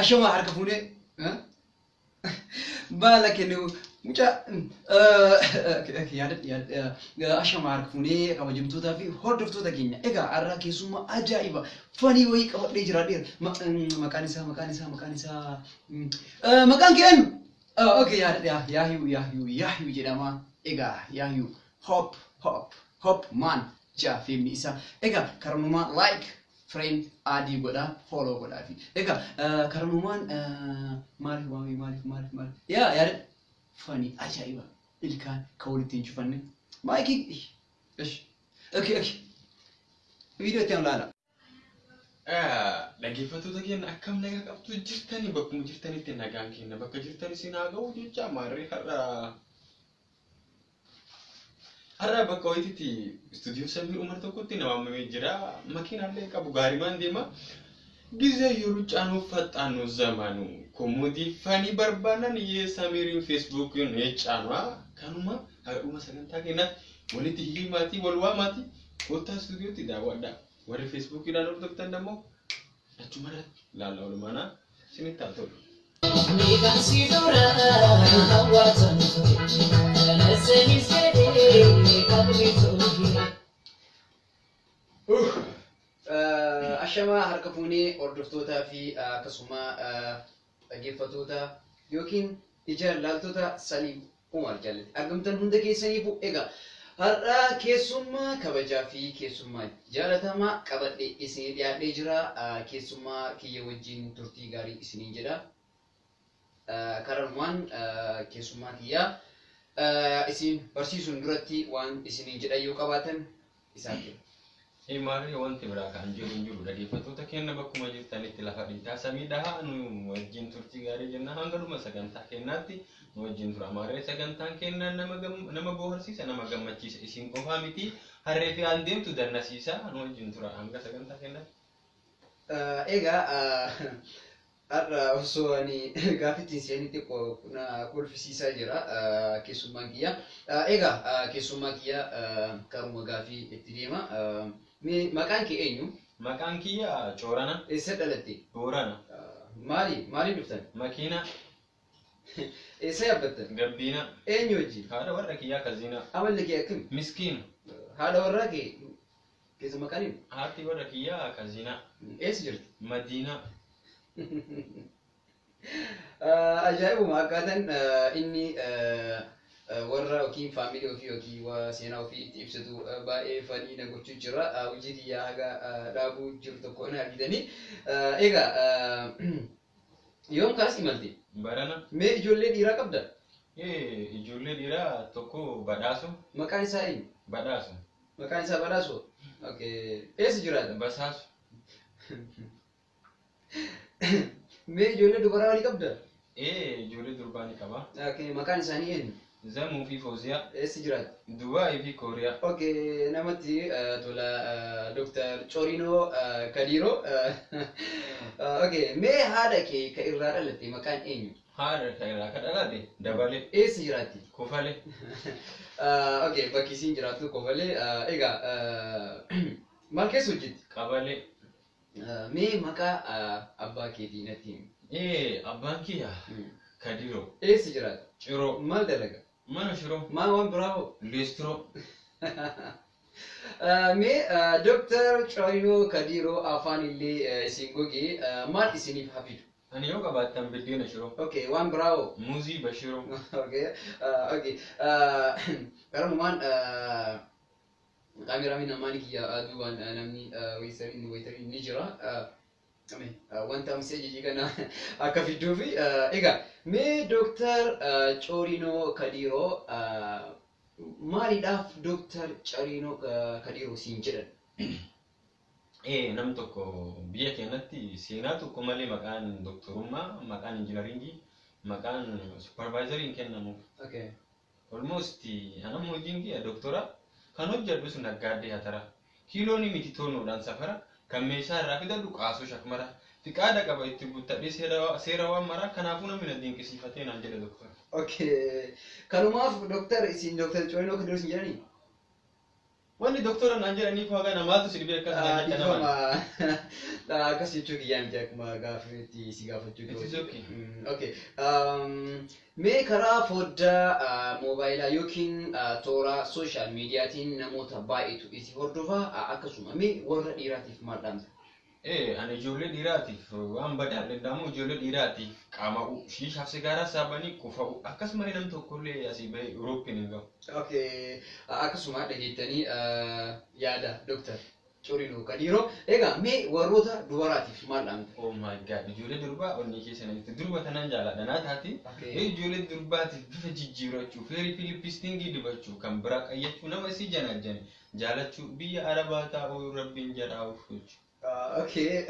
Ashamaa harka fuunee baala kennu mucaa yaada. Ashamaa harka fuunee, kabajamtootaa fi hordoftoota keenya. Egaa har'a keessummaa ajaa'iba funny wayii qabadhee jiraadheera. Maqaan isaa maqaan isaa maqaan isaa maqaan kee eenyu? Okay, yaada, Yaahiyuu Yaahiyuu Yaahiyuu jedhama. Egaa Yaahiyuu Hop Hop Hop Man jaa fiilmi isaa. Egaa kanumaan like, friend add godhaa, follow godhaa fi egaa kanumaan maaliif waamee maaliif maaliif maaliif yaa yaada funny ajaa'iba ilkaan kan walitti hin cufanne maayikii ish. Okay, viidiyoo itti ilaala. Dhaggeeffattoota keenya, akkam nagaa qabdu jirtanii? Bakkuma jirtanitti nagaan keenya bakka jirtan isin haa ga'u jecha. Maarree, har'a bakka wayiititti istuudiyoo Samii Umar tokkotti nama waamamee jira. Makiinaallee qabu gaariimaan deema. Gizee yeroo caanuu faxaanu zamanu comedy funny barbaadan Samiiriin Feesbuukiin caanu kanuma haadhuma sagantaa keenyaatti walitti himaatii wal waamaatii kottaa istuudiyootti daawwadhaa. Warri Feesbuukiidhaan hordoftan immoo achumarratti ilaalla, walumaanaa isinitti haa tolu. Meeqaan si dura hawwatan ture, kanas jedhee qabri tolche. Ashamaa harka fuunee, hordoftootaa fi akkasuma dhaggeeffattoota yookiin ija laaltota Saliim Umar jalatti argamtan hunda keessaniifu. Egaa har'a keessummaa kabajaa fi keessummaa jaalatamaa qabadhee isinii dhiyaadhee jira. Keessummaa kiyya wajjin turtii gaarii isiniin jedha. Kanumaan keessummaa kiyyaa isin barsiisuun duratti waan isiniin jedhan yoo qabaatan isaan kenna. Maarree, wanti biraa kan jiru hin jiru. Dhaggeeffattoota keenya, bakkuma jirtanitti lafa dhiitaa samii dhahaa, nu wajjin turtii gaarii jenna. Hanga dhuma sagantaa keenyaatti nu wajjin tura. Maarree, sagantaan keenya nama bohaarsiisa, nama gammachiisa. Isin qofaa miti, harree fi aan deemtu dannasiisa. Nu wajjin tura hanga sagantaa keenyaatti. Egaa har'a osoo ani gaafittiin seenii xiqqoo na kolfisiisaa jira keessummaan kiyya. Egaa keessummaa kiyya karuma gaafii itti deema. Mee maqaan kee eenyu? Maqaan kiyya Coorana. Eessa dhalatte? Boorana. Maali maaliin dhuftan? Makiina. Eessa yaabbattan? Gabbiina. Eenyu wajjin? Haadha warra kiyyaa Kaziina. Amalli kee akkami? Miskiina. Haadha warraa kee keessa maqaan eenyu? Haati warra kiyyaa Kaziina. Eessa jirti? Madiina. Ajaa'ibuma akkaataan inni warra yookiin family ofii yookiin seenaa ofii itti ibsatu baay'ee funny na gochuu jira. Hojii kiyyaa haga dhaabuu jiru tokko na argitanii. Egaa yoom kaas imalte? Barana. Mee ijoollee dhiiraa qabda? Ijoollee dhiiraa tokko, Badhaasu. Maqaan isaa eenyu? Badhaasu. Maqaan isaa Badhaasu? Okay. Eessa jiraata? Basaasu. Mee ijoollee dubaraa walii qabda? Ijoollee durbaa ni qaba. Okay. Maqaan isaanii eenyu? Zamuu fi Fooziyaa. Eessa jiraata? Dubaayii fi Kooriyaa. Okay, namatti tola, Dr. Corinoo Kadiiroo. Okay, mee haadha kee ka irraa dhalatte maqaan eenyu? Haadha kan irraa ka dhalate Dabalee. Eessa jiraatti? Kofalee. Okay, bakki isiin jiraattu Kofalee. Egaa maal keessa hojjetti? Qabalee. Mee maqaa abbaa keetii natti himi. Abbaan kiyya Kadiroo. Eessa jiraata? Ciroo. Maal dalaga? Mana shiroo. Maal waan biraa hoo? Leestiroo. Mee Dr. Corinoo Kadiiroo, afaan illee isin gogee, maal isiniif hafidu? Ani yoo qabaattan biddeena shiroo. Okay, waan biraa hoo? Muuzii bashiroo. Okay. Kanumaan kaameraamin namaani kiyya duubaan namni waitariin ni jira. Wanta amsee jijii kana akka fidduufi. Egaa mee Dooktar Coorinoo Kadiiroo, maaliidhaaf Dooktar Coorinoo Kadiiroo siin jedhan? Nam tokko biyya keenyatti seenaa tokko malee maqaan doktorummaa, maqaan injiinaringii, maqaan supervisorii hin kennamuuf. Almost anam hojiin kiyya doktora, kan hojjedhus naggaaddee hatara. Kiiloon miti, toonuudhaan safara, kan meeshaa irraa fidadhu qaasoo shakmara. Fiqaada qaba itti guuttadhee seera waan maraa, kanaafuu namni na dinqisiifatee naan jedhe doktora. Okay. Kanumaaf doktar isin Dooktar Coorinoo Kadiiroo isin jedhanii? Wanni doktora naan jedhaniif haga namaatu si dhibee akkas naan jecha namaan. Dhiifama. Akkas jechuu kiyyaa miti akkuma gaaffiitti si gaafachuu It is okay. Okay. Mee karaa foddaa moobaayilaa yookiin toora sooshaal miidiyaatiin namoota baay'eetu itti hordofa. Akkasuma mee warra dhiiraatiif maal dhaamta? Ani ijoollee dhiiraatiif waan badaan danda'amu ijoollee dhiiraatiif qaama'u shiishaaf sigaaraa saabanii qufa'u akkasumallee nam tokkollee asii bahee Eurooppin hin gahu. Okay. Akkasuma dhageettanii yaada Dooktar Corinoo Kadiiroo. Egaa mee warroota dubaraatiif maal dhaamta? Oh my God, ijoollee durbaa onnee keessa na jirti. Durba tanaan jaaladha naa taati. Okay. Ijoollee durbaatiif bifa jijjiirachuu, feerii fi lippistiingii dibachuu, kan biraa qayyachuu, nama isii janaajjane jaalachuu, biyya arabaa taa'uu rabbiin jedhaa uffachuu. Okay.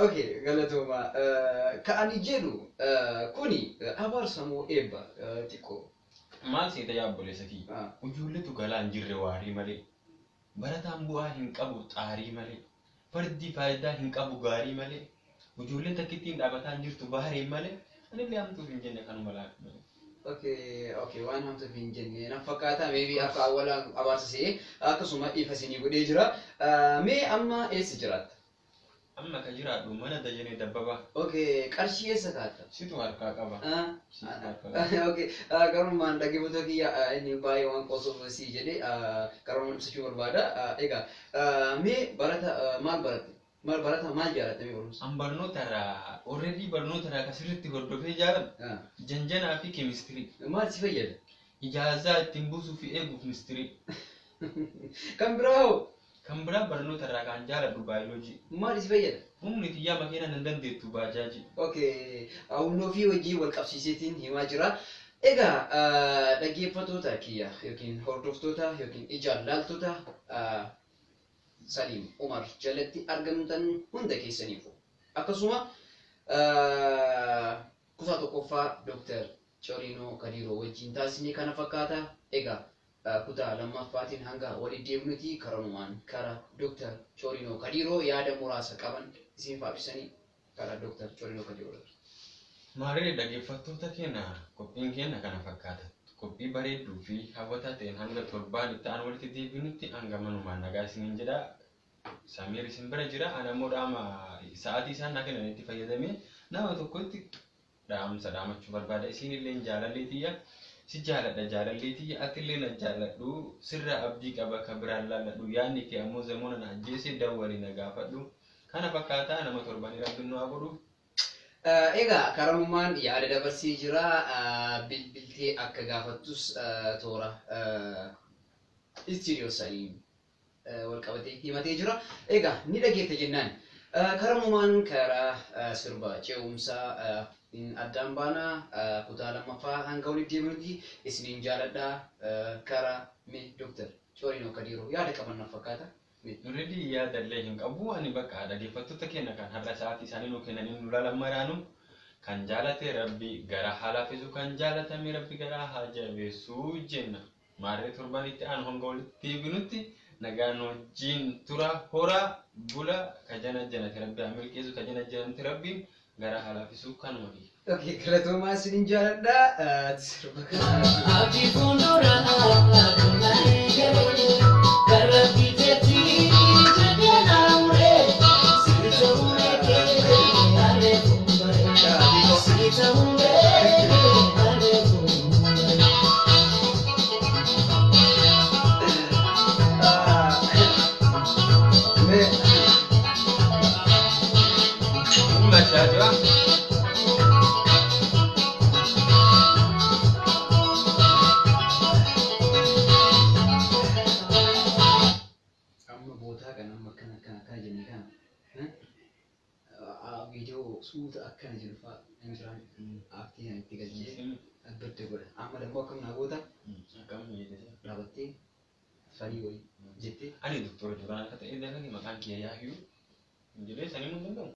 Okay, galatooma. Ka ani jedhu kuni abaarsa moo eebba xiqqoo? Maal seeta yaa obboleessa kiyya? Ijoolletu galaa hin jirre waarii malee. Barataan bu'aa hin qabu xaarii malee. Fardi faayidaa hin qabu gaarii malee. Ijoolleen takkittiin dhaabataa hin jirtu bahareen malee. Anillee hamtuuf hin jenne kanuma laata malee. Okay, waan hamtuuf hin jenne na fakkaata. Maybe akka awwaala abaarsa se'ee akkasuma ifa isinii godhee jira. Mee amma eessa jiraatta? Amma ka jiraadhu mana Dajanee Dabbabaa. Okay, qarshii eessa kaa'atta? Situ harkaa qaba. Situ harkaa qaba. Okay, garumaan dhaggeeffattoota kiyya inni baay'ee waan qoosuuf si jedhee garumaan ibsachuu barbaada. Egaa mee barata maal baratte? Maal barata maal jaalatte mee barumsa? An barnoota irraa already barnoota irraa kan sirriitti hordofee jaaladhu janjanaa fi keemistirii. Maal si fayyada? Ijaazaa ittiin buusuu fi eeguuf mistirii. Kan biraa hoo? Kan biraa barnoota irraa kan jaaladhu baayoloojii. Maal si fayyada? Humni xiyyaa makiinaa nan dandeettu baajaajii. Okay, humnoo fi hojii wal qabsiiseetiin himaa jira. Egaa dhaggeeffattoota kiyya yookiin hordoftoota yookiin ijaan laaltota Saliim Umar jalatti argamtan hunda keessaniifu. Akkasuma kutaa tokkoffaa Dooktar Corinoo Kadiiroo wajjin taasisne kana fakkaata. Egaa kutaa lammaffaatiin hanga walitti deebinuti karanumaan kara Dooktar Corinoo Kadiiroo yaada muraasa qaban isin faabsisanii kara Dooktar Corinoo Kadiiroo. Maarree dhaggeeffattoota keenya qophiin keenya kana fakkaata. Qophii bareedduu fi hawwataa ta'een hanga torbaan itti aan walitti deebinutti hanga manumaan nagaa isiniin jedha. Samiir isin bira jira. Ani ammoo dhaama sa'aatii isaan naa kennan itti fayyadamee nama tokkotti dhaamsa dhaamachuu barbaada. Isin illee jaalallee tiyya. Si jaaladha jaalallee tiyya. Ati illee na jaaladhu. Sirra abdii qaba ka biraan laalladhu. Yaadni kee ammoo zamoona na ajjeese dawwalii na gaafadhu. Kana fakkaataa nama torbanii rabbiin nu haa godhu. Egaa karamummaan yaada dabarsee jira. Bilbiltee akka gaafattus toora istiidiyoo saniin wal qabatee himatee jira. Egaa ni dhageetta jennaan. Karamummaan karaa sirba ce'umsaa addaan baanaa kutaa lammaffaa hanga walitti deebinutti isiniin jaaladha. Karaa mee Dooktar Corinoo Kadiiroo yaada qaban na fakkaata. Already yaadallee hin qabu. Ani bakka dhaggeeffattoota keenya kan har'a sa'aatii isaanii nuu kennanii nu ilaalan maraanu kan jaalate rabbi gara haa laaffisu kan jaalatame rabbi gara haa jabeessu jenna. Maarree torban itti aanu hanga walitti deebinutti nagaan wajjin tura hora bula kajana janate rabbi haa milkeessu kajana janate rabbi gara haa laaffisu kanuma kiyya. Okay, galatoomaa isiniin jaaladha. Sirba kana. Abdii fuuldura kunnaan jedhee gara biteetti jedhee naamuree sirta uumee harree kumbaree sirta uumee harree kumbaree. Mee Mashaajaa. Amma bootaa kana amma akkana akkana akkana jennee kana viidiyoo suuta akkana jedhu fa'a hin jiraan aaptii kana itti galchee badda godha. Amma dammoo akkam naa goota Akkam jettee? dhaabattee farii wayii jettee Ani doktora duraan akka ta'e dalage maqaan kiyya Yaahiyu jedhee sanii mun danda'u.